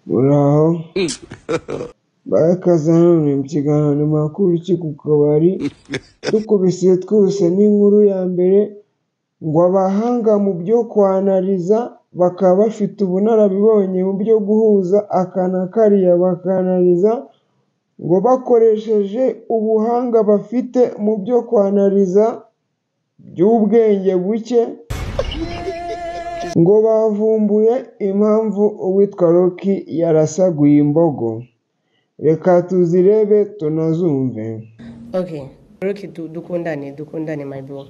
Muraho, barakaza none mu kiganiro makuru ki ku kabari, dukubise twose n'inkuru ya mbere ngo abahanga mu byo kwanariza bakaba bafite ubunararibonye mu byo guhuza aka na kariya bakanariza ngo bakoresheje ubuhanga bafite mu byo kwanariza by'ubwenge buke, ngo bavumbuye impamvu uwitwa Rocky yarasaguye imbogo. Reka tuzirebe tunazumve. Okay, Rocky, dukundane, dukundane my bro,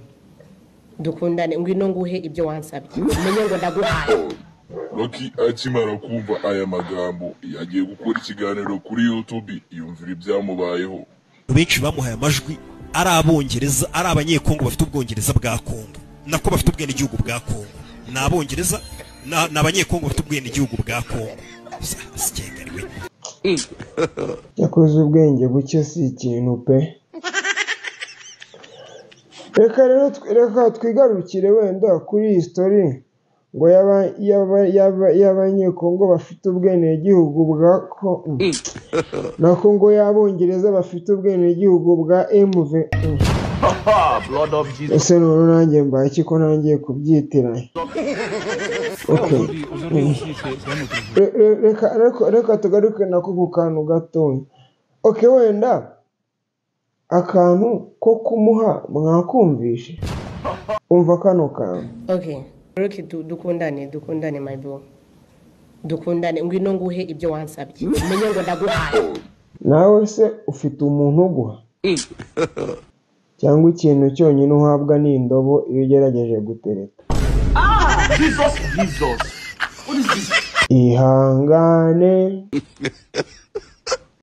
dukundane, ngwino nguhe ibyo wansabye, umenye ngo ndaguhaye. Rocky akimara kumva aya magambo yagiye gukora ikiganiro kuri YouTube yumvira ibyamubayeho. Benshi bamuhaye amajwi ari Abongereza, ari Abanyekongo bafite ubwongereza bwa Kongo, nako bafite ubwenegihugu bwa Kongo, ni Abongereza ni Abanyekongo bafite ubwenegihugu bwa Kongo. Sikengariwe. Yakoze ubwenge buke si ikintu pe. Reka rero reka twigarukire wenda kuri iyi story ngo y'Abanyekongo bafite ubwenegihugu bwa nako ngo y'Abongereza bafite ubwenegihugu bwa MV. Blood of Jesus. Ese none nanjye mbaye iki ko ntangiye kubyitiranya? Okay. Reka tugaruke nako ku kantu gatoya. Okay, wenda akantu ko kumuha mwakumvishe. Umva kano kantu. Okay, Rocky, dukundane, dukundane my bro, dukundane, ngwino nguhe ibyo wansabye, umenye ngo ndaguhaye. Nawe se ufite umuntu uguha? Cyangwa ikintu cyonyine uhabwa ni indobo iyo ugerageje gutereta? Jesus, Jesus. What is this? Ihangane.